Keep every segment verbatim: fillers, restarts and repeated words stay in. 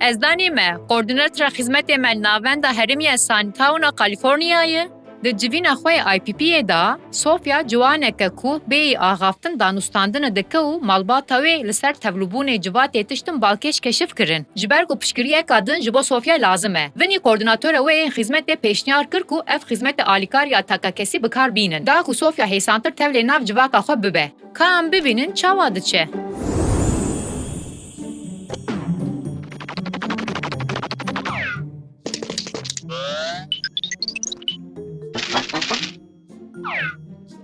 Hêzdanê me, koordînatera xizmetê me li navenda herêmî ya Suntown a Californiayê, di civîna xwe yê I P P'ê de, Sofia ciwaneke ku bêyî axaftin danûstandinê dike û malbata wê li ser tevlibûnê civatê tiştin balkêş keşif kirin. Ji ber ku piştgiriyeka din ji bo Sofia lazim e. Vinî koordînatora wê yên xizmetê pêşniyar kir ku ev xizmeta alîkariya takakesî bi kar bînin. Da ku Sofia hêsantir tevlê nav civaka xwe bibe. Ka em bibînin çawa diçe.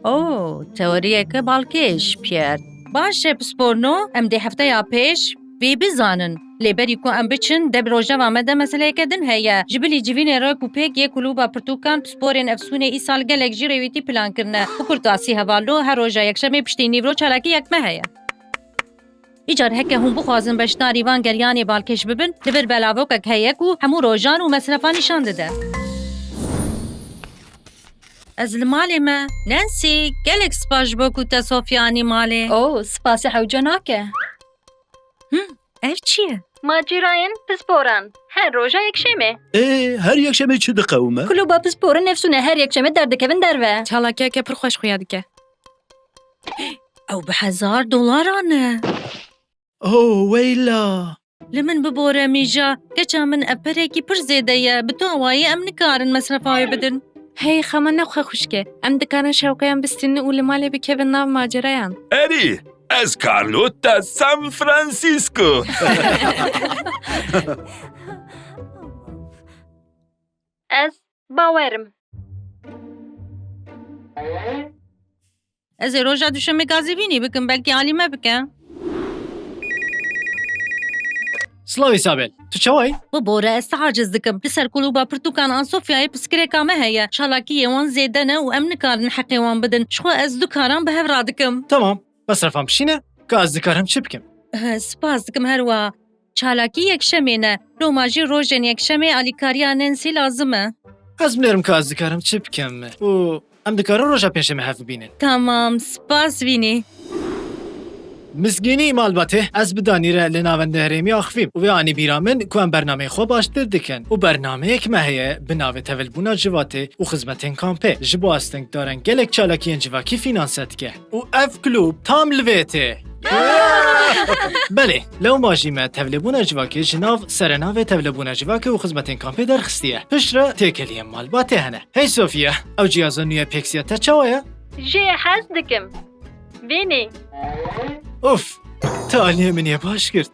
Oh, teoriyeke balkêş, Pierre. Baş e, pisporno, em dê hefteya pêş vê bizanin. Lê berî ku em biçin, de bi rojeva me de meseleyeke din heye. Ji bilî civînê re ku pêk yê kulûba pirtûkan pisporên efsûnê îsal gelek jî rêwîtî plan kirine. Bi kurtasî hevalno, her roja yekşemê piştî nîvro çalakiyek me heye. Îcar heke hûn bixwazin beşdarî van geriyanê balkêş bibin, li vir belavokek heye ku hemû rojan û mesrefa nîşan dide. Ez li malê me. Nancy, gelek spas ji bo ku te Sofya anî malê. Oh, spasê hewce nake. Hm, ev çi ye? Macîrayên pisporan. Her roja yekşemê. Ê, her yekşemê çi diqewime? Kluba pisporên efsûne her yekşemê derdikevin derve. Çalakiyeke pir xweş xuya dike. Ew bi hezar dolaran e. Oh, weyla! Li min bibore, Mîja. Keça min ev perekî pir zêde ye. Bi tu awayî em nikarin mesrefa wê bidin. Hey, xema nexwe xwişke. Em dikarin şewqeyan bistînin û li malê bikevin nav macerayan. Erî, ez Carlotta San Francisco. Ez bawerim. Ez ê roja duşemê gazî vînî bikim, belkî alî me bike. Silav Îsabel, tu çawa yî? Bibore, ez te aciz dikim. Li ser kulûba pirtûkan a Sofyayê piskirêka me heye. Çalakiyê wan zêde ne û em nikarin heqê wan bidin. Jixwe ez du karan bi hev radikim. Tamam, mesrefan bişîne, ka ez dikarim çi bikim? Eh, spas dikim her wiha. Çalakî yekşemê ne. Loma jî rojên yekşemê alîkariya Nancy lazim e. Ez binêrim ka ez dikarim çi bikim û em dikarin roja pênşemê hev bibînin. Tamam, spas Vînî. Mizgînî malbatê, ez bi Danî re li navendê herêmî axivîm û wê anî bîra min ku em bernameyê xwe baştir dikin û bernameyek me heye bi navê Tevilbûna Civatê û Xizmetên Kampê ji bo astengdarên gelek çalakiyên civakî fînanse dike. Û ev klûb tam li vê tê. Belê, lewma jî me tevlêbûna civakê ji nav serenavê tevlêbûna civakê û xizmetên kampê derxistiye. Piştre têkeliyên malbatê hene. Hey Sofiye, ew ciyaza nû ye pêksiya te çawa ye? Jê hez dikim. Vênê. Of, te aliyê min yê baş girt.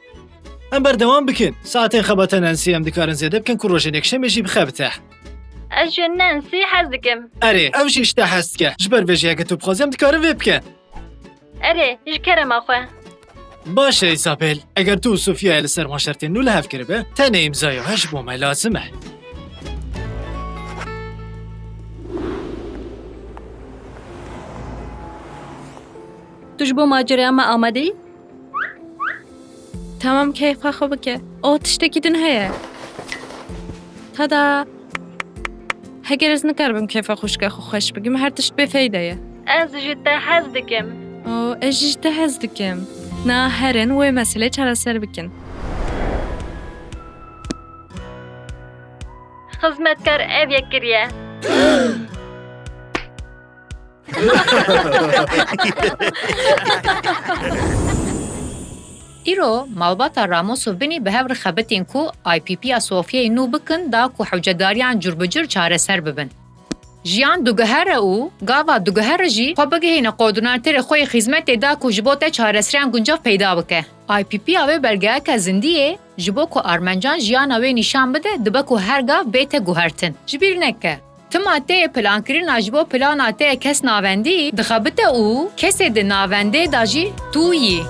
Em berdewam bikin. Saetên xebata Nancy em dikarin zêde bikin ku rojên yekşemê jî bixebite. Ez ji Nancy hez dikim. Erê, ew jî ji te hez dike. Ji ber vê jî heke tu bixwazî em dikarin vê bikin. Erê, ji kerema xwe. Baş e Îsabel, eger tu û Sofyayê li ser van şertên nû li hev kiribe, tenê îmzaya we ji bo me lazim e. Tu ji bo macereya me amade yî? Tamam, keyfa xwe bike. O tiştekî din heye. Tada! Heger ez nikaribim keyfa xwişka xwe xweş bikim, her tişt bêfeyde ye. Ez ji te hez dikim. O, ez jî ji te hez dikim. Na herin wê meselê çareser bikin. Xizmetkar ev yek kiriye. Îro malbata Ramos û Vinî bi hev re xebitin ku I P P ya Sofyayê nû bikin da ku hewcedariyan cur bi cur çareser bibin. Jiyan diguhere û gava diguhere jî xwe bigihîne koordînatorê xwe yê xizmetê da ku ji bo te çareseriyan guncav peyda bike. I P P ya wê belgeyeke zindî ye, ji bo ku armencan jiyana wê nîşan bide, dibe ku her gav bête guhertin. Ji bîr neke. Tima tê plankirina ji bo plana te kes navendî dixebite û kesê di navendê de jî tu yî.